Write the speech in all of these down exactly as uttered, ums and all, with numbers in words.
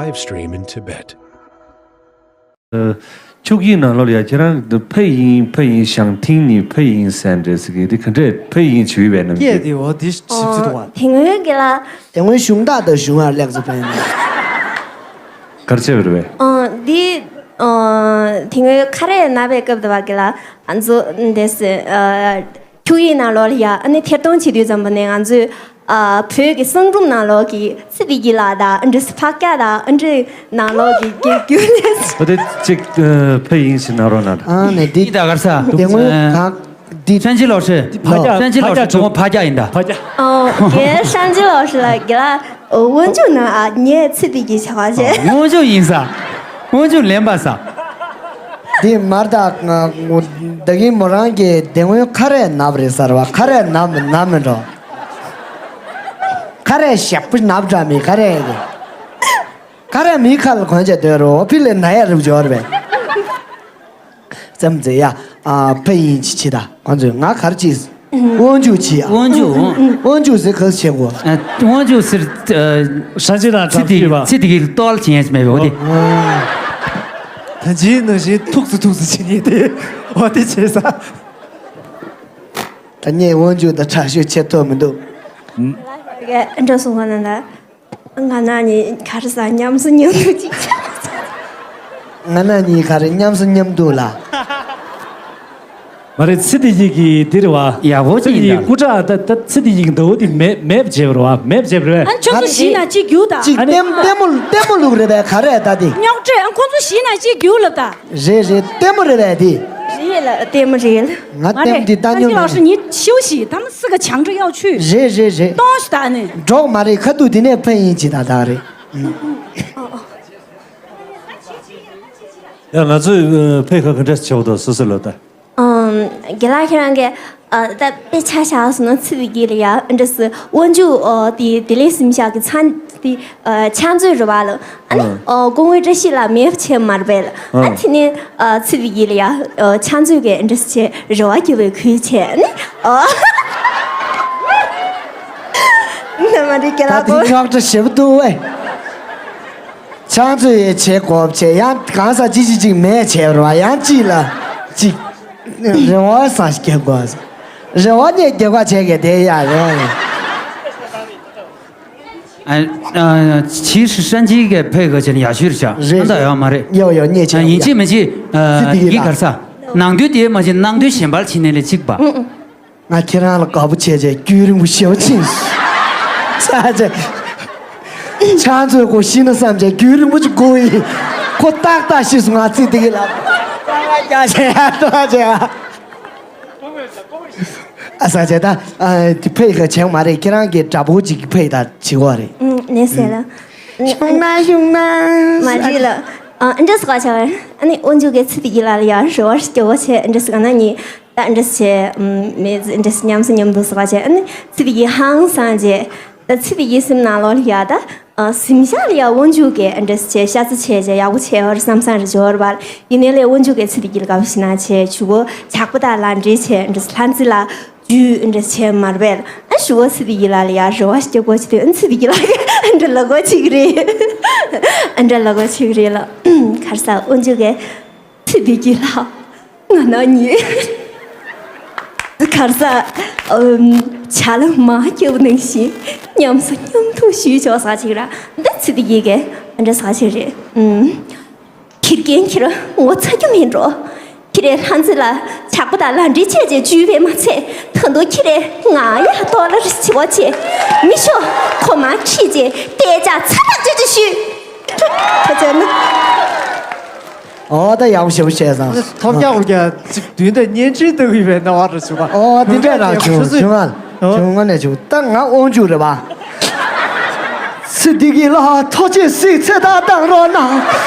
Live stream in Tibet. ཨ། ཆུ་ཡིག་ནང་ལོགས་ལ་ཡ་ཁྱེད་རང་ཕ་ཡིན་ཕ་ཡིན་ཞང་ཐིང་ནི་ཕ་ཡིན་ཟེར་འདྲ་ཟེར་གི་འདི་ག་འདྲས་ཕ་ཡིན་བྱུས་པའི་རྣམ་སྐྱེས། སྐད་དེ་འོ་དེ་ཞིབ་ཅིག་འདུག་བ། དེ་སྔོན་གྱི་ལ། དེ་སྔོན་གཞུང་དག་དང་གཞུང་བར་ལེགས་སུ་ཕན། ག་རེ་བྱས་པ་རེད་པས། ཨ། འདི། ཨ། དེ་སྔོན་ཁ་རས་ན་བའི་སྐབས་དུ་བ་གི་ལ། ང་ཚོ་འདས་སེ། ཨ། ཆུ་ཡིག་ནང་ལོགས་ལ་ཡ་ཨ་ནི་ཐེར་གཏོང་བྱེད་དུས་ཙམ་པ་ནས་ང་ཚོས། ཨ། བོད་ཀྱི་གསང་སྒྲུང་ནང་ལོགས་ཀྱི་ཚེ་བདེ་སྐྱིད་ལགས་དང་ཨ་འདྲ་སི་ཕག་སྐྱག་དང་ཨ་འདྲའི་ནང་ལོགས་ཀྱི་སྐད་སྒྱུར་ལས། འོ་དེ་གཅིག་ཨ། ཕ་ཡིན་ཞིག་གནང་རོགས་གནང་། ཨ་ནི་འདི་འདི་ད་ག་རེ་ཟ། དེ་སྔོན་ཨ། གང་འདི་ཧྲན་ཅི་ལོ་ཧྲི། ཕ་ཀྱག་ཧྲན་ཅི་ལོ་ཧྲི་ཕ་ཀྱག་ཇོ་མོ་ཕ་ཀྱག་ཡིན་ད། ཕ་ཀྱག་ཨོ། རྒན་ཧྲན་ཅི་ལོ་ཧྲི་ལ་རྒན་ལགས། ཨོ། དབོན་ཆུ་ན་ཨ་ངས་ཚེ་བདེ་སྐྱིད་བྱ་བ་བྱས། དབོན་ཆུ་ཡིན་ས། དབོན་ཆུ་ལེན་པ་ས། འདི་མར་ད་ང་ད་གིན་མོ་རང་གིས་དེ་སྔོན་ཁ་རས་ནབ་རེད་ཟེར་བ། ཁ་རས་ནབ་ནབ་མི་འགྲོ། ཁ་རས་ཞབས་པུ་ནབ་འདྲ་མི་ཁ་རས་གི། ཁ་རས་མི་ཁ་ལ་གོན་ཆ་དོད་རོ་ཕི་ལས་ན་ཡ་རུབ་འབྱོར་བས། ཙམ་ཙེ་ཡ། ཨ། ཕ་ཡིན་ཅི་ཅི་ད་ཁོང་ཚོས་ང་གར་ཅི། དབོན་ཆུ་ཅི་ཡ། དབོན་ཆུ། དབོན་ཆུ་ཟེར་ག་ཟེར་གོ། ཨ། དབོན་ཆུ་ཟེར། ཨ། ཧྲན་ཅི་དང་ཚེ་བདེ་ཚེ་བདེ་གི་ལྟོ་ལ་བྱེད་ཡས་མེད་པ་འོ་དེ། ད་ཅི་ནང་བཞིན་ཐུགས་སུ་ཐུགས་སུ་བྱེད་ཉེས་དེ་འོ་དེ་བྱས་ས། ད་ངས་དབོན་ཆུ་དང་དྲག་ཤོས་ཆེ་ཐོབ་མི་འདུག་འགྲོ་སོང་བ་ན་ད། ང་ན་ནི་ག་རེ་ཟ་མཉམ་སུ་མཉམ་དུ་ཅིག་ང་ན་ནི་ག་རེ་མཉམ་སུ་མཉམ་དུ་ལ། མ་རེད། ཚེ་བདེ་སྐྱིད་ཀྱི་འདི་རེད་བ། ཡག་པོ་ཅིག་ཡིན་ད། ཚེ་བདེ་སྐྱིད་སྐུ་དྲག་ད་ད་ཚེ་བདེ་སྐྱིད་ཀྱི་ཟླ་བོ་འདི་མེད་མེད་བྱས་པ་རེད་བ། མེད་བྱས་པ་རེད་བས། ཨ་ཁྱོད་ཚོ་ཞིག་ན་ཅིག་རྒྱུག་ད། ཅིག་ཨ་ནི་ལྟད་ལྟད་མོ་ལྟད་མོ་ལུག་རེད་བས་ག་རེ་ད་འདི། རྙོག་དྲ་ཨ་ཁོང་ཚོ་ཞིག་ན་ཅིག་རྒྱུག་ལབ་ད། རེད་རེད། ལྟད་མོ་རེད་བས་འདི། རེད་ལ་ལྟད་མོ་རེད། ང་ལྟད་མོ་འདི་ལྟ་མྱོང་མེད། 你休息，他们四个抢着要去。རེད་རེད་རེད། 东西打呢？འགྲོགས་མ་རེད། ཁ་ཐུག་དེ་ནས་ཕ་ཡིན་ཅི་ད་ད་རེད། ཡ་ང་ཚོས་ཕའི་ཁ་ག་འདྲས་བྱེད་འོ་ད་སོ་སོ་ལོ་ད། ཨམ། རྒན་ལགས་ཁྱེད་རང་གིས་ཨ་ད་དཔེ་ཆ་བཞག་སོང་ན་ཚེ་བདེ་སྐྱིད་ལ་ཡ་ཨ་འདྲ་སི་དབོན་ཆུ་ཨོ་དེ་དེ་ལས་སིམ་ཤག་གི་ཚན་དེ་ཨ་ཕྱག་མཛོད་རུ་བ་ལ་ཨ་ནི་ཨ་ཨོ་སྐུ་ངོ་བཀྲ་ཤིས་ལགས་མེད་བྱས་མར་བས་ལ་ཨ་ཨ་དེ་ནས་ཨ་ཚེ་བདེ་སྐྱིད་ལ་ཡ་ཨ་ཕྱག་མཛོད་ཀྱི་ཨ་འདྲ་སི་བྱས་རེ་བ་རྒྱབ་པའི་ཁུལ་བྱས་ཨ་ནི་ཨོ་ན་མ་རེད་རྒན་ད་ལགས་དེ་གོ་རྙོག་དྲ་ཞེ་པོ་འདུག་ཝེ། ཕྱག་མཛོད་ཡས་བྱེད་དགོས་བྱས་ཡང་གང་ཟག་ཅི་ཅི་ཅིག་མེད་བྱས་པ་རེད་བ། ཡང་ཅིག་ལ་ཅིག་རེ་བ་སང་ཞིག་རྒྱབ་དགོས། རེ་བ་ནས་རྒྱབ་ཁ་བྱས་གས་དེ་ཡ་རེད་བ་ཡིན། ཨ་ཨ་ཕྱིའི་ཧྲན་ཅི་གི་ཕའི་ག་བྱས་ན་ཡག་ཤོས་རེད་ཤག་རེད་ཨ་ད་ཡོད་མ་རེད། ཡོ་ཡོ་ཉེ་ཆ་ཡིན་ཡོ་ཅི་མི་ཅི། ཨ་ཚེ་འདི་གི་ཡི་ལ་གར་ས་ནང་དོན་དེ་མ་བྱེད་ནང་དོན་གཞན་པར་བྱེད་ནས་ལས་གཅིག་པ། ང་ཁྱེད་རང་ལ་དགའ་པོ་བྱས་བྱས་རྒྱུན་རིང་པོ་ཞེ་པོ་ཕྱིན་སོང་། ས་ཆ་ཕྱག་མཛོད་སྐོར་ཤི་ན་བསམ་བྱས་རྒྱུན་རིང་པོ་ཅིག་སྒུག་ཡིན། ཁོ་ཏག་ཏག་ཤི་སོང་། ང་ཚེ་འདི་གི་ལ་རྒྱ་ཆེ་ཡ་ཏོ་ཆེ་ཡ། ཨ་ས་ཆ་ད་ཨ་དེ་ཕེ་ཁ་བྱས་མ་རེད། ཁྱེད་རང་གི་འདྲ་པོ་ཅིག་ཕེ་ད་བྱེད་དགོས་རེད། ཨུམ་ནས་ཟེར་ལ། ཤུང་ན་ཤུང་ན། མ་རེད་ལ། ཨ་འདྲ་ཟེར་བ་ཆ་བས་ཨ་ནི་དབོན་ཆུ་གི་ཚེ་འདི་གི་ལ་ལ་ཡ་རེ་བ་སྐྱོ་བོ་ཆེ་འདྲ་ཟེར་ག་ན་ཉི། ད་འདྲ་བྱས། མི་འདྲ་ཉམས་སུ་ཉམས་འདུག་ཟེར་བ་བྱས་ཨ་ནི་ཚེ་འདི་གི་ཧང་སང་རྗེས། ད་ཚེ་འདི་གི་སེམས་ནང་ལོགས་ལ་ཡ་ད། སེམས་ཤག་ལ་ཡ་དབོན་ཆུ་གི་འདྲ་བྱས་ཤ་ཚ་བྱས་བྱས་ཡག་པོ་བྱས་བར་བསམ་བསམ་རེ་འབྱོར་བར་ཡིན་ནའི་ལས་དབོན་ཆུ་གི་ཚེ་འདི་གི་ལ་གབ་ཤི་ན་བྱས་ཆུ་བོ་ཇག་པ་དང་ལ་འདྲེ་བྱས་འདྲ་ལྷ་མཛེས་ལ་རྒྱུས་འདྲ་བྱས་མར་བས་ཨ་ཞུ་བོ་ཚེ་འདི་གི་ལ་ལ་ཡ་རེ་བ་སྐྱོ་པོ་ཆེ་དུས་ཨ་ཚེ་འདི་གི་ལ་འདྲ་ལ་གོ་ཆིག་རེད། ཨ་འདྲ་ལ་གོ་ཆིག་རེད་ལ་གར་ས་དབོན་ཆུ་གི་ཚེ་འདི་གི་ལ། ང་ན་ཉེ། གར་ས། ཨམ། བྱ་ལ་མ་སྐྱོབ་ནང་བཞིན་ཉམས་སུ་མཉམ་དུ་ཞུས་ཆོག་ས་ཅིག་ར་འདི་ཚེ་འདི་གི་གི་འདྲ་ས་ཅིག་རེད། ཨམ། ཁྱི་རྒན་ཁྱེར་ངོ་ཚ་རྒྱུ་མིན་འགྲོ། ཁྱེད་རེ་ལྷ་མཛེས་ལ་ཇག་པ་དང་ལ་འདྲེ་བྱས་རྗེས་འཇུས་པས་མ་ཚད་ད་དུང་ཁྱེད་རེ་ང་ཡ་ཏོ་ལ་རི་ཆི་བ་ཆེ། མི་ཤོ་ཁོ་མ་ཁྲིད་རྗེས་བལྟས་ཅག་ཚ་ཐག་ཆོད་ཅིག་ཞུས། ཁ་ཆེ་ན། ཨོ་ད་ཡག་པོ་ཞེ་པོ་བཤད་སོང་། ཐོབ་རྒྱག་འོ་རྒྱག་ཅིག་མདུན་དེ་བརྙན་འཕྲིན་ལྟ་གི་ཡོད་པའི་སྣང་བ་རེ་བྱུང་བ། ཨོ་འདི་འདྲས་རང་བྱུང་བྱུང་ང་བྱུང་ང་ནས་བྱུང་ད་ང་དབང་ཕྱུག་རེད་པ། ཚེ་འདི་གི་ལ་ཐོ་ཅེ་སི་ཚེ་ད་བཏང་རོགས་གནང་།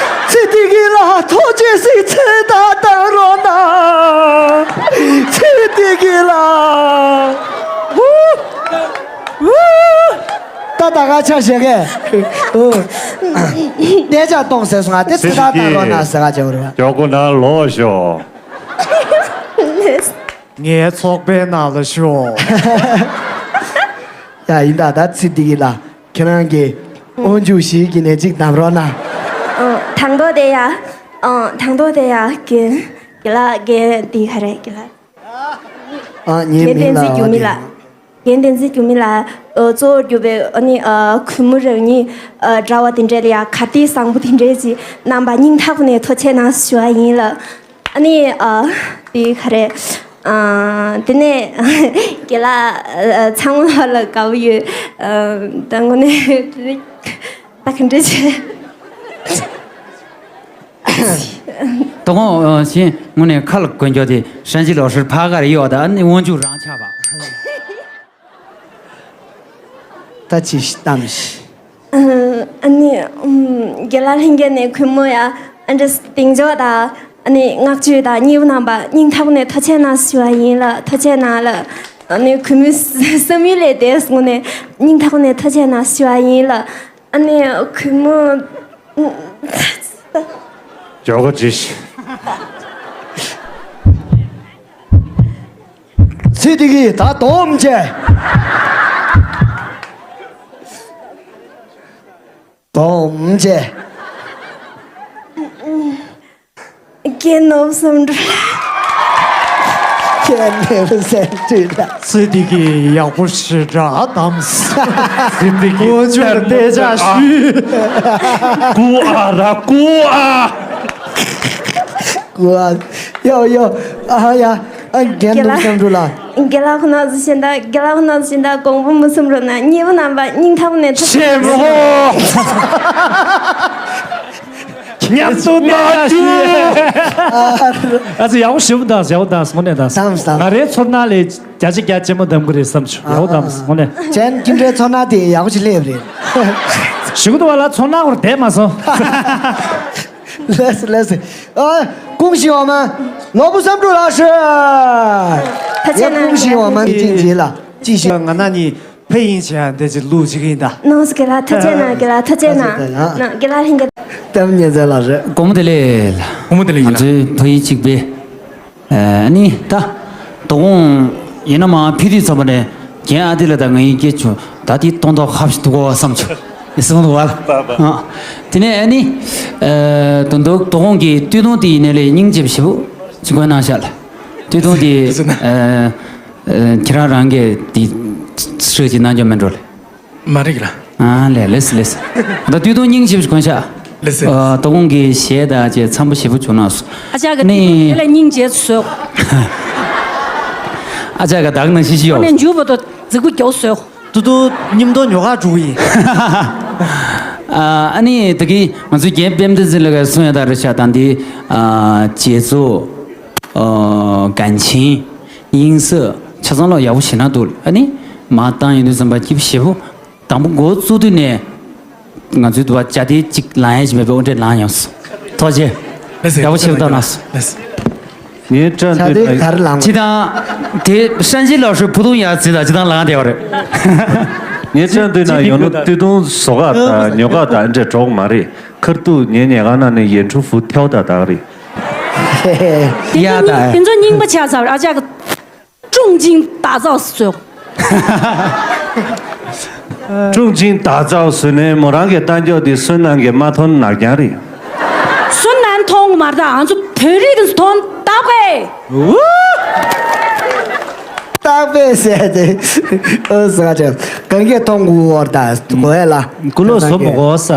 ཚེ་འདི་གི་ལ་ཐོ་ཅེ་སི་ཚེ་ད་བཏང་རོགས་གནང་། ཚེ་འདི་གི་ལ། ཧུ། ཧུ། ད་ད་ག་ཆ་བཞག་གས། ཨོ། གནས་ཆག་གཏོང་ཟེར་སོང་ང་དེ་ཚེ་ད་ལྟ་རོ་ན་ཟེར་ག་བྱ་བ་རེད། མགྱོགས་པོ་ནང་ལོག་ཤོག་ངའི་ཚོགས་པའི་ནང་ལ་ཤོག་ཡ་ཡིན་ད་ད་ཚེ་འདི་གི་ལ་ཁྱེད་རང་གི་དབང་ཕྱུག་ཞིག་གི་ནས་ཅིག་བདམས་རོགས་གནང་། དང་ཐོག་དེ་ཡ། ཨང་། དང་ཐོག་དེ་ཡ། རྒན། རྒན་ལགས། རྒན་དེ་ག་རེ། རྒན་ལགས། ཨ། ངའི་མིང་ལ། རྒན་བསྟན་འཛིན་འགྱུར་མེད་ལགས། རྒན་བསྟན་འཛིན་འགྱུར་མེད་ལགས། ཨ། གཙོ་བོར་གྱུར་པའི་ཨ་ནི་ཨ་གུས་མོ་རང་ཉིད་ཨ་འདྲ་བ་དེ་འདྲས་ལ་ཡ་གར་སྟེགས་བཟང་པོ་དེ་འདྲས་ཅིག་གནང་བར་སྙིང་ཐག་པ་ནས་ཐུགས་རྗེ་གནང་ཞུ་བ་ཡིན་ལགས། ཨ་ནི་ཨ་དེ་ག་རེ། ཨ། དེ་ནས་རྒན་ལགས་ཨ་ཚང་མ་ལ་དགའ་པོ་ཡོད། ཨ། ད་དངོས་གནས་ད་ག་འདྲ་བྱས། དོ་དགོང་ཨ་གཞན་དངོས་གནས་ཁ་ལ་གོན་རྒྱུ་དེ་ཧྲན་ཅི་ལོ་ཧྲིར་ཕ་ག་རེ་ཡོད་ད། ཨ་ནི་དབང་ཕྱུག་རང་ཆགས་པ། ད་ཅི་ཞིག་གཏམ་ཞིག་ཨ་ནི་ཨུམ། རྒན་ལགས་ལྷན་རྒྱས་ནས་གུས་མོ་ཡ་ཨ་འདྲ་གདེང་འཇོག་དང་ཨ་ནི་བསྔགས་བརྗོད་དང་མཉེས་པོ་གནང་བར་སྙིང་ཐག་པ་ནས་ཐུགས་རྗེ་གནང་ཞུ་བ་ཡིན་ལགས། ཐུགས་རྗེ་གནང་ལགས། ཨ་ནི་གུས་མོའི་བསམ་ཡུལ་ལས་འདས་སོང་ནས་སྙིང་ཐག་པ་ནས་ཐུགས་རྗེ་གནང་ཞུ་བ་ཡིན་ལགས། ཨ་ནི་གུས་མོ། ཇོ་གོ་ཇི་ཤི། ཚེ་འདི་གི་ད་དོམ་ཆེ། དོམ་ཆེ། རྒན་ནོར་བུ་བསམ་འགྲུབ། རྒན་ནོར་བུ་བསམ་འགྲུབ་ལགས། ཚེ་འདི་གི་ཡག་པོ་ཞེ་དྲག་གདམས། ཚེ་འདི་གི་འོ་ཇོ་ལ་དེ་ཅག་ཞུས། ཀུ་ཨ་ར་ཀུ་ཨ། ཀུ་ཨ། ཡོ་ཡོ། ཨ་ཡ། ཨ། རྒན་ནོར་བུ་བསམ་འགྲུབ་ལགས། རྒན་ལགས་ཁོ་ན་ཚོ་ཤེས་ད། རྒན་ལགས་ཁོ་ན་ཚོ་ཤེས་ད། དགོངས་པ་མ་ཚོམ་རོགས་གནང་། མཉེས་པོ་གནང་བར་སྙིང་ཐག་པ་ནས་ཐུགས། ཆེ་མོ། ཉམས་སུ་ན་ཞུ། ཨ་ཙི་ཡག་པོ་ཞེ་པོ་འདུག་ཡག་པོ་འདུག་དངོས་གནས་འདུག་དངོས་གནས་ང་རའི་ཚོར་སྣང་ལས་བརྒྱ་ཆ་བརྒྱ་ཆེན་པོ་འདེམས་ཀྱི་རེད་བསམ་བྱུང་། ཡག་པོ་འདུག་དངོས་གནས། ཅན་ཁྱིམ་འདྲའི་ཚོར་སྣང་དེ་ཡག་པོ་ཞིག་སླེབས་རེད། ཞུ་གི་འདུག་བ་ལ། ཚོར་སྣང་བར་བསྡད་མ་སོང་། ལགས་སོ་ལགས་སོ། ཨ། ཀུང་ཤིས་འོག་མ། ནོར་བུ་བསམ་འགྲུབ་ལགས་སུ། ཐ་ཆད་ན། ཀུང་ཤིས་འོག་མ་ནི་ཅིང་ཅི་ལ་ཅི་ཞིག་ང་ན་ནི་ཕ་ཡིན་བྱས་འདི་ཅི་ལུགས་ཅིག་ཡིན་ད། ནོར་སི་གེ་ལ་ཐ་ཆད་ན་གེ་ལ་ཐ་ཆད་ན། ན་གེ་ལ་ལྷན་གེ། གཏམ་ཉན་ཚད་ལགས་རེད། དགོངས་པ་དེ་ལས། དགོངས་པ་དེ་ལས་ཡིན་ལ། ང་ཚོའི་ཕ་ཡུལ་གཅིག་པའི། ཨ་ནི་ད། དོ་དགོང་ཡིན་ན་མ་ཕི་དུས་ཚོ་པ་ནས་རྒན་ཨ་ཏི་ལ་ད་ང་ཡི་སྐད་ཆུ་ད་དེ་སྟོང་ཐོག་ཧབ་ཞིག་འདུག་གོ་བསམ་ཆུ་ཡི་སོང་འདུག་བ་ལ། ཨ། དེ་ནས་ཨ་ནི། ཨ། དོན་དུ་དོ་དགོང་གི་སྟོད་ཐུང་དེ་ཡིན་ནའི་ལས་སྙིང་རྗེ་པོ་ཞེ་པོ་ཅིག་གོན་གནང་ཤག་ལ། སྟོད་ཐུང་དེ། ཨ། ཨ། ཁྱེད་རང་རང་གིས་དེ་ཧྲི་ཅིག་གནང་རྒྱུ་མིན་འགྲོ་ལེ། མ་རིག་ལ། ཨ་ལེ་ལེས་ལེས། ད་དུས་ཐུང་སྙིང་རྗེ་པོ་གོན་ཤག་ལེས་ལེས། ཨ། དོ་དགོང་གི་གཞས་དང་བཅས་འཚམས་པོ་ཞེ་པོ་བྱུང་ན་སོ། ཨ་ཅག་གི་ནི་དེ་ལ་སྙིང་རྗེ་བཟོས། ཨ་ཅག་གི་དག་ན་ཤི་ཤི་ཡོད། ཨ་ནི་མཇུག་བར་དུ་རྫིག་པོ་མགྱོགས་བཟོས། ཏུ་ཏུ་མཉམ་དུ་ཉོ་ག་འགྲོ་གི་ཡིན། ཨ་ནི་ད་གི་ང་ཚོའི་རྒན་དཔལ་ལྡན་འཛིན་ལ་གསུང་ཡ་ད་རེ་ཤག་དང་དེ། ཨ། རྗེས་སུ། ཨ། གན་ཆིན། དབྱིངས་སུ་ཆ་ཚང་ལོག་ཡག་པོ་ཞེ་ན་འདུག་ཨ་ནི་མ་བཏང་ཡོང་དུས་ཙམ་པ་སྐྱིད་པོ་ཞེ་པོ། དང་པོ་འགོ་བཙུགས་དུས་ནས་ང་ཚོའི་དུ་བ་བྱ་དེ་གཅིག་ལང་ཡ་ཞིག་མེད་པའི་དབུ་འདྲེན་ལང་ཡོང་སོང་། ཐུགས་རྗེ་ཆེ། ཡག་པོ་ཞེ་པོ་བཏང་གནང་སོང་། ངའི་བཀྲ་བྱ་འདོད་དེ་ན་གར་ལང་། ཅི་དང་། དེ་ཧྲན་ཅི་ལོ་ཧྲི་བུ་དུང་ཡ་ཙི་དང་ཅི་དང་ལང་དེ་བ་རེད། ངའི་བཀྲ་འདོད་ན་ཡོང་ནོ་སྟོད་ཐུང་བཟོ་ག་དང་ཉོ་ག་དང་འདྲ་གྲོགས་མ་རེད། ཁར་ཏུ་ངའི་ཉལ་ཁང་ནང་ནས་ཡེ་འཕྲུ་བུ་ཐེའུ་ད་དག་རེད། ཡ་ད། དེ་ཚོ་རྙིང་པ་ཆགས་ཚར། ཨ་ཅག་གི་ཀྲུང་ཅིང་ད་ཙའོ་སུ་ཟེར། ཀྲུང་ཅིང་ད་ཙའོ་ཟེར་ནས་མོ་རང་གི་རྟ་མགྱོགས་དེ་སུན་ནང་གི་མ་ཐོན་ནག་རྐྱང་རེད། སུན་ནང་མཐོང་མ་རེད། ང་ཚོ་བོད་རིགས་དེ་ཚོ་མཐོང་ད་པས། ད་པས་ཟེར་ཏེ། ཨོ་ཟ་ཅེ། གང་གས་མཐོང་གོ་བར་ད་གོ་ཡ་ལ། ཀུ་ལོ་སོ་མོ་གོ་ས།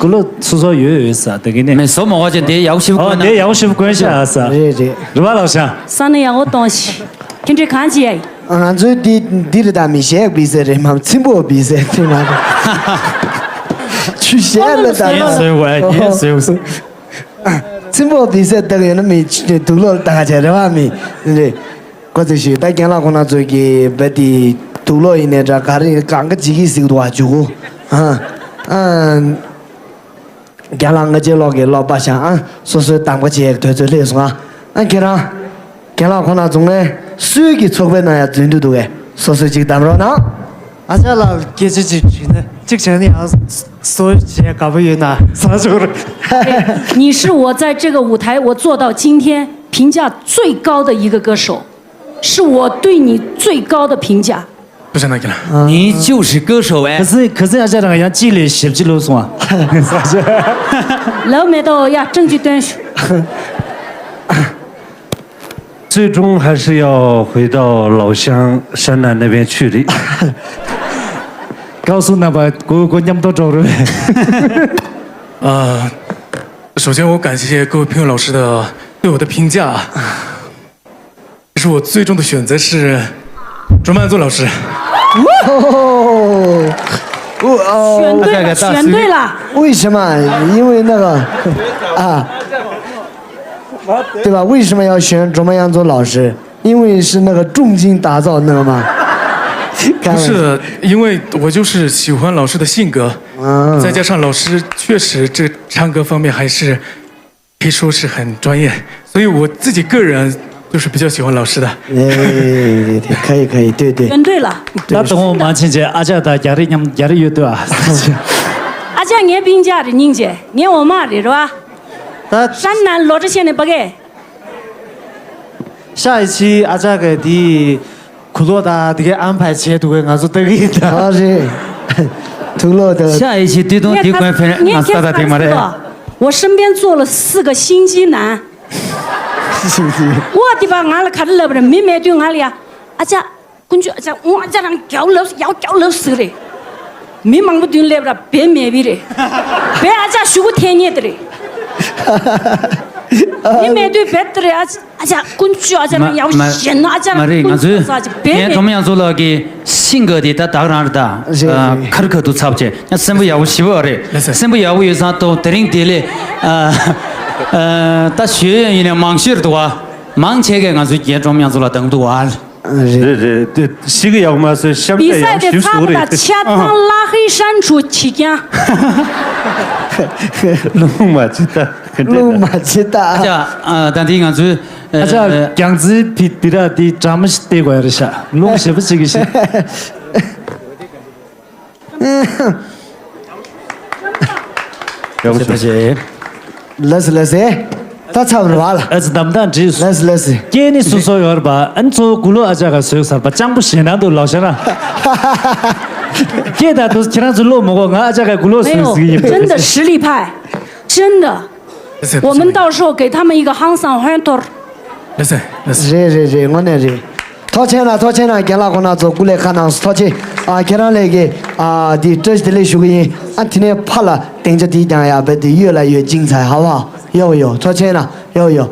ཀུ་ལོ་སོ་སོ་ཡོད་ཡོད་ས་དེ་གི་ནས། མེ་སོ་མོ་གོ་ཅན་དེ་ཡག་ཤིབ་ཨོ་གོ་ན། དེ་ཡག་ཤིབ་གོན་ཤ་ས། རེད་རེད། རི་བ་ལགས་ཤ། ས་ནས་ཡག་པོ་གཏོང་ཤི། ཁྱེད་འདྲི་གང་ཅི་ཡ། ང་ཚོའི་འདི་འདི་རི་དྭགས་མི་ཞེས་བི་ཟེར་རེད་མ་ཚིམ་པོ་བི་ཟེར་ཚིམ་མ་རེད། ཆུ་ཞེས་ལ་ད་ཡིན་ཟེར་བ་ཡིན་ཟེར་བ། ཚིམ་པོ་བི་ཟེར་ལྟ་གི་ཡོད་ན་མི་དུག་ལོག་ལྟ་ག་བྱས་རེ་བ་མི་རེད། ཁོ་ཚོས་ཞུས་ད་རྒན་ལགས་ཁོང་རྣམ་ཚོ་གི་བེ་དེ་དུག་ལོག་ཡིན་ནའི་འདྲ་ག་རེ་གང་ག་ཇི་གི་ཟིག་འདུག་བ་ཇུ་གུ། ཨ་ཨ། རྒན་ལགས་ང་ཅའི་ལོག་གི་ལོག་པ་ཤ་ཨ་སོ་སོའི་དམ་པ་བྱས་དུས་ཚོད་སླེབས་སོང་ཨ། ཨ་ཁྱེད་རང་། རྒན་ལགས་ཁོང་རྣམ་ཚོ་ངས་སུས་ཀྱི་ཚོགས་པའི་ནང་ཡང་འཛུལ་འདུག་འདུག་གས་སོ་སོས་ཅིག་གདམ་རོགས་གནང་། ཨ་ཅག་ལགས་སྐད་ཆ་ཅིག་དྲིས་ན་ཅིག་བྱས་ན་ཡང་སོ་བྱས་དགའ་པོ་ཡོད་ན་ས་ཞོར། 你是我在这个舞台我做到今天评价最高的一个歌手，是我对你最高的评价。不是那个了。您就是歌手哎。可是可是要这样，要积累十几路送啊。 ལབ་མེད་དོ། ཡ། སྤྲིན་གྱི་སྟོན་ཞུ། 最终还是要回到老乡山南那边去的。 告诉那把给我给我念到招了。 啊，首先我感谢各位评委老师的对我的评价，可是我最终的选择是卓曼作老师。 哦，我哦，选对了，选对了。 为什么？因为那个啊，对吧？为什么要选卓玛羊座老师？因为是那个重金打造那个吗？不是，因为我就是喜欢老师的性格，嗯，再加上老师确实这唱歌方面还是可以说是很专业，所以我自己个人就是比较喜欢老师的。 哎，可以可以，对对。 选对了。 ད་དུང་མ་ཕྱིན་ཆད་ཨ་ཅག་དང་རྒྱ་རི་མཉམ་རྒྱ་རི་ཡོད་དུ་ཨ། 阿姐，你别讲的，你姐，你我妈的是吧？ ད་山南罗志县的不给。 下一期ཨ་ཅག་གི་དེའི་གུ་ལོ་དང་དེ་གའི་安排བྱས་འདུག་གས། ང་ཚོ་ལྟ་གི་ཡིན་ད། 啊，是，土落的。 下一期对东帝官分俺仨ད་དེ་མ་རེད། 我身边坐了四个心机男。 是是。 我的吧，俺了卡着了不是，没买对俺了呀。阿姐，过去阿姐，我阿姐让叫了，要叫了死嘞。没忙不对来不了，别买别嘞，别阿姐学过天念的嘞。没买对别的嘞，阿姐，过去阿姐让要钱了，阿姐让 མ་རེད། ང་ཚོས་别 ངའི་ཁྲོམ་ཡང་ཚོ་ལགས་ཀྱི་ཤིང་གི་དེ་ད་དག་རང་རེད་ད། ཁར་ཁ་ཏུ་ཚབ་བྱས་ཡང་སེམས་པ་ཡག་པོ་ཞེ་པོ་རེད། སེམས་པ་ཡག་པོ་ཡོད་ཙང་ཏོ་དེ་རིང་དེ་ལས་ད་ཞུ་ཡོན་ཡིན་ནས་མང་ཤོས་རེད་འདུག་བ། མང་ཆེ་གས་ང་ཚོའི་རྒན་ཁྲོམ་ཡང་ཚོ་ལ་དང་འདུག་བ། 对对对，是个要么是相对要学熟的。比赛的差不多，切汤拉黑删除起讲。 弄嘛，这的，弄嘛，这大。 ཨ་ཅག་ད་འདི་ང་ཚོའི་ཨ་ཅག་རྒྱང་རྩིས་ཕི་ཕི་ར་དེ་གྲམ་ཞིག་བལྟས་དགོས་ཡ་རེད་ཤག་ལུང་ཞེ་པོ་ཅིག་གི་ཤིག要不是 ལས་ལས་ད་ཚབ་རེད་བ་ལ། 儿子 འདམ་དང་འདྲིས། ལས་ལས། སྐྱེས་ནི་སོ་སོ་ཡོད་རེད་པ། ཨ་ནི་གཙོ་བོ་དགུ་ལོ་ཨ་ཅག་ག་བཟོས་ཚར་པ་སྤྱང་པོ་ཞེ་ནང་དུ་ལོག་ཤ་ར། སྐྱེས་ད་དུ་ཁྱེད་རང་ཚོ་བློ་མི་གོ་ང་ཨ་ཅག་ག་དགུ་ལོ་没有，བཟོས་ཟིག་ཡིན་པ། 真的实力派，真的。我们到时候给他们一个 handsome 欢头。 ལགས་སེ། ལགས་སེ། རེད་རེད་རེད། དངོས་གནས་རེད། ཐུགས་རྗེ་གནང་། ཐུགས་རྗེ་གནང་། རྒན་ལགས་ཁོང་རྣམ་ཚོ་སྐུ་ལས་ཁག་གནང་སོང་། ཐུགས་རྗེ། ཨ་ཁྱེད་རང་ལས་ཀྱི་ཨ་འདི་བཀྲ་ཤིས་བདེ་ལེགས་ཞུ་གི་ཡིན། ཨ་དེ་ནས་ཕར་ལ་སྡིངས་ཆ་དེ་ཀྱང་ཡག་པོ་དེ་ཡོད་ལ་ཡོད། 精彩 ཧ་བ། ཡོ་ཡོ། ཐུགས་རྗེ་གནང་། ཡོ་ཡོ།